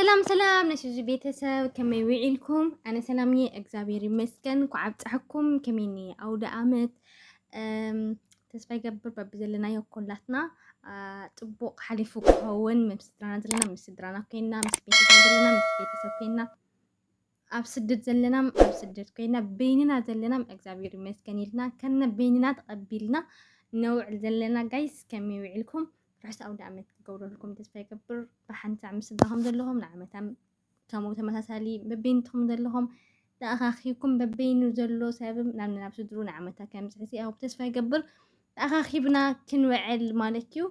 ሰላም ሰላም ናይ ሱዚ ቤተሰብ፣ ከመይ ውዒልኩም? ኣነ ሰላም እየ፣ እግዚኣብሔር ይመስገን። እንኳዕ ኣብፀሐኩም። ከመይ እኒአ ኣውደ ኣመት? እም፣ ተስፋ ይገብር በብዘለናዮ ኩላትና፣ አ፣ ፅቡቕ ሓሊፉ ክኸውን፣ ምስ ስድራና ዘለና ምስ ስድራና ኮይና፣ ምስ ቤተሰብ ዘለና ምስ ቤተሰብ ኮይና፣ ኣብ ስደት ዘለና ኣብ ስደት ኮይና፣ በይንና ዘለና እግዚኣብሔር ይመስገን ኢልና ከነ በይንና ተቐቢልና ነውዕል ዘለና። ጋይስ፣ ከመይ ውዒልኩም? ርሑስ ኣውደ ኣመት ክገብረልኩም ተስፋ ይገብር። ብሓንሳብ ምስ ስድራኹም ዘለኹም ንዓመታ ከምኡ ተመሳሳሊ በበይንትኹም ዘለኹም ተኣኻኺብኩም፣ በበይኑ ዘሎ ሰብ ናብ ናብ ስድሩ ንዓመታ ከምፅሕሲ ኣብ ተስፋ ይገብር። ተኣኻኺብና ክንውዕል ማለት እዩ።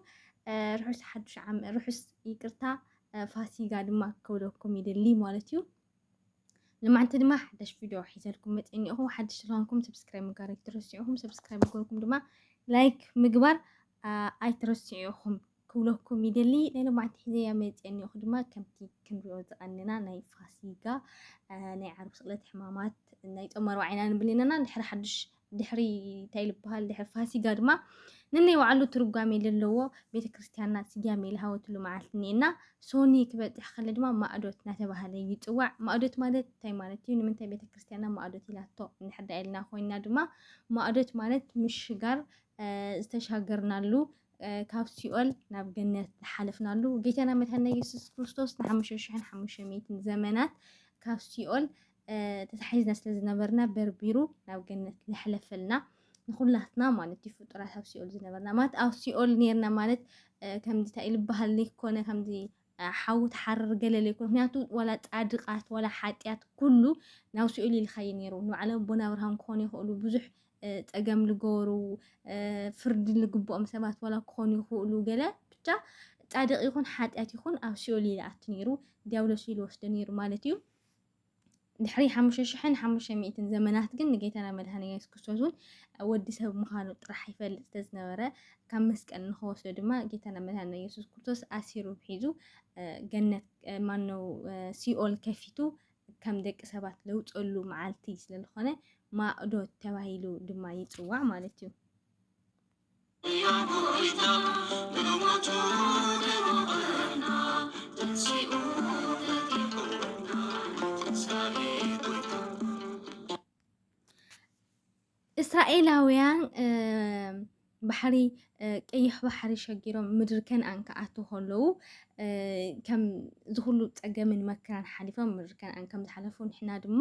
እ፣ ርሑስ ሓዱሽ ዓመ-፣ ርሑስ ይቅርታ፣ እ፣ ፋሲጋ ድማ ክብለኩም ይደሊ ማለት እዩ። ሎማዓንቲ ድማ ሓድሽ ቪድዮ ሒዘልኩም መፅእ እኒኹ። ሓድሽ ስለኾንኩም ሰብስክራይብ ምግባር ኣይትረስዑ ኢኹም። ሰብስክራይብ ምግበርኩም ድማ ላይክ ምግባር፣ አ፣ ኣይትረስዑ ኢኹም ክብለኩም ይደሊ። ናይ ሎማዓንቲ ሒዘያ መፅእ እኒኹ ድማ ከምቲ ክንሪኦ ዝቐንና ናይ ፋሲጋ፣ አ፣ ናይ ዓርቢ ስቕለት ሕማማት፣ ናይ ጾም ኣርባዕና ንብል ኢና። ድሕሪ ሓድሽ፣ ድሕሪ እንታይ ይበሃል፣ ድሕሪ ፋሲጋ ድማ ነናይ ባዕሉ ትርጓሜ ዘለዎ ቤተ ክርስቲያንና ስያሜ ዝሃበትሉ መዓልቲ እኒኤና። ሶኒ ክበፅሕ ከሎ ድማ ማእዶት እናተባህለ ይፅዋዕ። ማእዶት ማለት እንታይ ማለት እዩ? ንምንታይ ቤተ ክርስቲያንና ማእዶት ኢላቶ እንድሕር ደኣ ኢልና ኮይንና ድማ ማእዶት ማለት ምሽጋር፣ እ፣ ዝተሻገርናሉ፣ እ፣ ካብ ሲኦል ናብ ገነት ዝሓለፍናሉ ጌታና መድሓኒና ኢየሱስ ክርስቶስ ንሓሙሽተ ሽሕን ሓሙሽተ ሚእትን ዘመናት ካብ ሲኦል እ፣ ተታሒዝና ስለ ዝነበርና በርቢሩ ናብ ገነት ለሕለፈልና ንኹላትና ማለት እዩ። ፍጡራት ኣብ ሲኦል ዝነበርና ማለት ኣብ ሲኦል ኔርና ማለት፣ እ፣ ከምዚ እንታይ ኢሉ ዝበሃል ዘይኮነ፣ ከምዚ፣ እ፣ ሓዊ ትሓርር ገለ ዘይኮነ። ምክንያቱ ዋላ ጻድቃት ዋላ ሓጢኣት ኩሉ ናብ ሲኦል ይልካየ ነይሩ። ንባዕሎም ኣቦና ኣብርሃም ክኾኑ ይኽእሉ፣ ብዙሕ፣ እ፣ ጸገም ዝገበሩ፣ እ፣ ፍርዲ ዝግብኦም ሰባት ዋላ ክኾኑ ይኽእሉ። ገለ ብቻ ጻድቕ ይኹን ሓጢኣት ይኹን ኣብ ሲኦል እዩ ዝኣቱ ነይሩ። ዲያብሎስ እዩ ዝወስዶ ነይሩ ማለት እዩ። ድሕሪ ሓሙሽተ ሽሕን ሓሙሽተ ሚእትን ዘመናት ግን ንጌታና መድሃኒ የሱስ ክርስቶስ እውን ወዲ ሰብ ምዃኑ ጥራሕ ይፈልጥ ስለ ዝነበረ፣ ካብ መስቀል ንኸወስዶ ድማ ጌታና መድሃኒ የሱስ ክርስቶስ ኣሲሩ ሒዙ፣ እ፣ ገነት፣ እ፣ ማነው፣ እ፣ ሲኦል ከፊቱ ከም ደቂ ሰባት ለውፀሉ መዓልቲ ስለ ዝኾነ ማእዶት ተባሂሉ ድማ ይፅዋዕ ማለት እዩ። እስራኤላውያን፣ እ፣ ባሕሪ፣ እ፣ ቀይሕ ባሕሪ ሸጊሮም ምድሪ ከነኣን ክኣትዉ ከለዉ፣ እ፣ ከም እዚ ኩሉ ጸገምን መከራን ሓሊፎም ምድሪ ከነኣን ከም ዝሓለፉ፣ ንሕና ድማ፣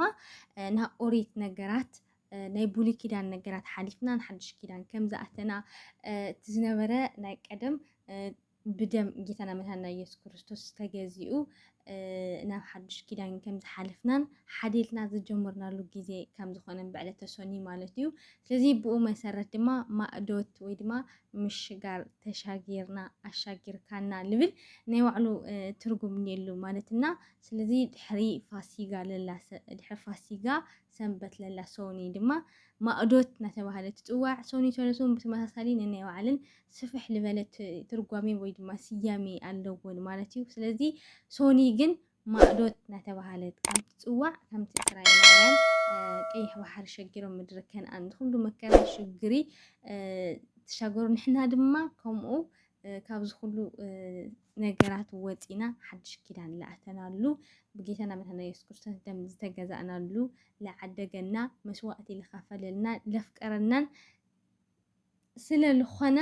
እ፣ ናብ ኦሪት ነገራት፣ እ፣ ናይ ብሉይ ኪዳን ነገራት ሓሊፍና ንሓድሽ ኪዳን ከም ዝኣተና፣ እ፣ እቲ ዝነበረ ናይ ቀደም፣ እ፣ ብደም ጌታና መድሓኒና ኢየሱስ ክርስቶስ ተገዚኡ፣ እ፣ ናብ ሓድሽ ኪዳን ከም ዝሓለፍናን ሓዲልና ዝጀመርናሉ ግዜ ከም ዝኾነን ብዕለተ ሶኒ ማለት እዩ። ስለዚ ብኡ መሰረት ድማ ማእዶት ወይ ድማ ምሽጋር፣ ተሻጊርና፣ ኣሻጊርካና ልብል ናይ ባዕሉ፣ እ፣ ትርጉም እኒኤሉ ማለት እና። ስለዚ ድሕሪ ፋሲጋ ለላ ሰ-፣ ድሕሪ ፋሲጋ ሰንበት ለላ ሶኒ ድማ ማእዶት እናተባህለት ትፅዋዕ። ሶኒ ሰለስት እውን ብተመሳሳሊ ነናይ ባዕለን ስፍሕ ዝበለ ት-፣ ትርጓሜ ወይ ድማ ስያሜ ኣለወን ማለት እዩ። ስለዚ ሶኒ ግን ማእዶት እናተባህለት ከም ትፅዋዕ፣ ከምቲ እስራኤላውያን፣ እ፣ ቀይሕ ባሕሪ ሸጊሮም ምድሪ ከነኣን ዝኹሉ መከራ ሽግሪ፣ እ፣ ተሻገሩ፣ ንሕና ድማ ከምኡ፣ እ፣ ካብዚ ኩሉ፣ እ፣ ነገራት ወፂና ሓድሽ ኪዳን ዝኣተናሉ፣ ብጌታና መድሓኒና የሱስ ክርስቶስ ደም ዝተገዛእናሉ፣ ዝዓደገና፣ መስዋእቲ ዝኸፈለልና፣ ዘፍቀረናን ስለ ዝኾነ፣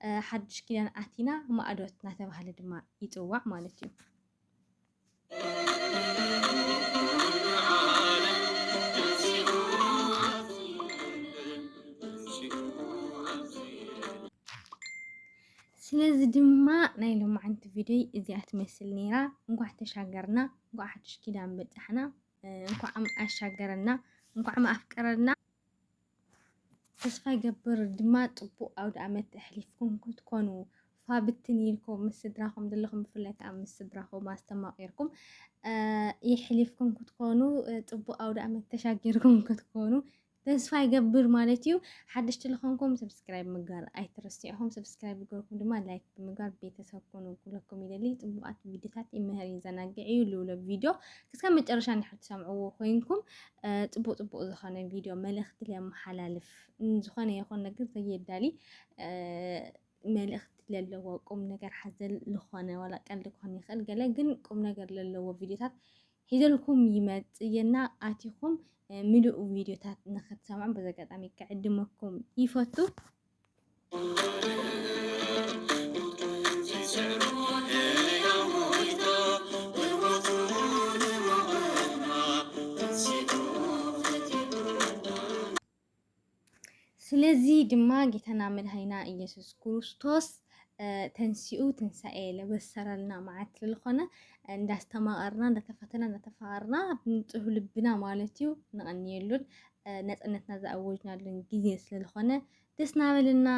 እ፣ ሓድሽ ኪዳን ኣቲና ማእዶት እናተባህለ ድማ ይፅዋዕ ማለት እዩ። ስለዚ ድማ ናይ ሎማዓንቲ ቪድዮይ እዚኣ ትመስል ነይራ። እንኳዕ ተሻገርና፣ እንኳዕ ሓድሽ ኪዳን በጻሕና፣ እ፣ እንኳዕ ኣሻገረና፣ እንኳዕ ኣፍቀረና። ተስፋ ይገብር ድማ ጽቡቕ ኣውደ ኣመት ኣሕሊፍኩም ክትኮኑ፣ ፋ ብትን ኢልኩም ምስ ስድራኹም ዘለኹም፣ ብፍላይ ከኣ ምስ ስድራኹም ኣስተማቒርኩም፣ እ፣ የሕሊፍኩም ክትኮኑ፣ እ፣ ጽቡቕ ኣውደ ኣመት ተሻጊርኩም ክትኮኑ ተስፋ ይገብር ማለት እዩ። ሓደሽቲ ዝኾንኩም ሰብስክራይብ ምግባር ኣይትረስዑ። ሰብስክራይብ ዝገበርኩም ድማ ላይክ ብምግባር ቤተሰብ ኩኑ ክብለኩም ይደሊ። ጽቡቓት ቪድዮታት ይምህር፣ ይዘናግዕ እዩ። ልውሎ ቪድዮ ክሳብ መጨረሻ እንድሕር ትሰምዕዎ ኮይንኩም፣ እ፣ ጽቡቕ ጽቡቕ ዝኾነ ቪድዮ መልእኽቲ ለመሓላልፍ፣ ን-፣ ዝኾነ ይኹን ነገር ዘየዳሊ፣ እ፣ መልእኽቲ ለለዎ ቁም ነገር ሓዘል ዝኾነ ዋላ ቀልዲ ክኾን ይኽእል ገለ ግን ቁም ነገር ለለዎ ቪድዮታት ሒዘልኩም ይመጽእ እየና ኣቲኹም ምሉእ ቪድዮታት ንኽትሰምዑ በዚ ኣጋጣሚ ክዕድመኩም ይፈቱ። ስለዚ ድማ ጌታና መድሃኒና ኢየሱስ ክርስቶስ ተንሲኡ ትንሳኤ ለበሰረልና መዓልቲ ስለዝኾነ እንዳስተማቐርና እንዳተፈተና እንዳተፋቐርና ብንጹህ ልብና ማለት እዩ ንቐንየሉን ነፃነትና ዝኣወጅናሉን ግዜ ስለዝኾነ ደስ ናበልና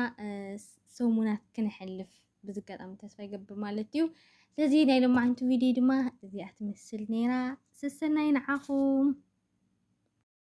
ሰሙናት ክነሕልፍ ብዝጋጣሚ ተስፋ ይገብር ማለት እዩ። ስለዚ ናይ ሎማዓንቲ ቪድዮ ድማ እዚኣ ትመስል ነይራ። ሰሰናይ ንዓኹም።